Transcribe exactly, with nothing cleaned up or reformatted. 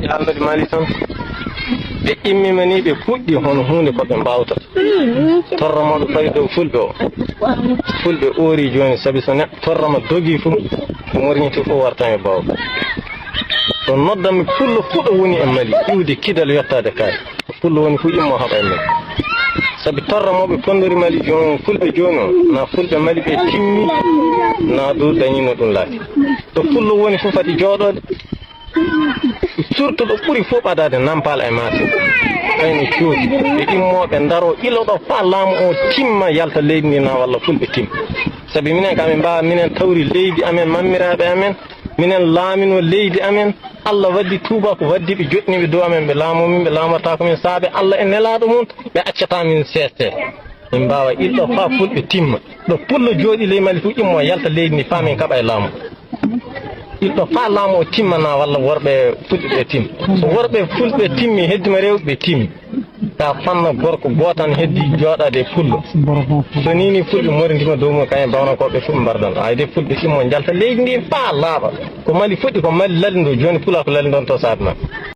Yaalnude Mali tan, ɓe immima ni, ɓe puɗɗi hono huunde ko ɓe mbaawtata. Torra mo ɓe fawi dow fulɓe o. Fulɓe oori jooni, sabi so neɗɗo torra mo dogii fu, ko morñiti fof wartan e bawɗo. So noddanmi pullo fuɗo woni e Mali, iwde kidal yottaade kaari. Ko pullo woni fu immo haɓa e men. Sabi torra mo ɓe ponndori Mali jooni, fulɓe jooni o, na fulɓe Mali ɓe timmi, na du dañino ɗum laabi. Ɗo pullo woni fu fati jooɗoode. Surtout ɗo ɓuri fof ɓadaade Nampal e Matam. Ɓayno coodi. Ɓe immoo ɓe ndaroo ilo ɗo faa laamu o timma, yalta leydi ndi na walla fulɓe timma. Sabi minen kam min mbaawa, minen tawri leydi amen, mammiraaɓe amen, minen laaminoo leydi amen. Allah waddi tuuba ko waddi ɓe joɗɗini ɓe dow amen, ɓe laamoo min, ɓe laamortaako min. Saabe Allah e nelaaɗo mum, ɓe accataa min seeɗa. Min mbaawa ilɗo faa fulɓe timma. Ɗo pullo jooɗi ley Mali fu immoo yalta leydi ndi faa min kaɓa e laamu. Ilɗo faa laamu o timmana walla worɓe fulɓe ɓe timmi. So worɓe fulɓe timmi, heddima rewɓe ɓe timmi. Ka fanna gorko gooto tan heddi jooɗaade e pullo. So nii nii fulɓe morindima dow mum, kañum e bawnankooɓe ɓe fof ɓe mbardan. Ay de fulɓe immoo njalta leydi ndi faa laaɓa. Ko Mali fuɗɗi, ko Mali lalindo, jooni pulaa ko lalindonto saabima.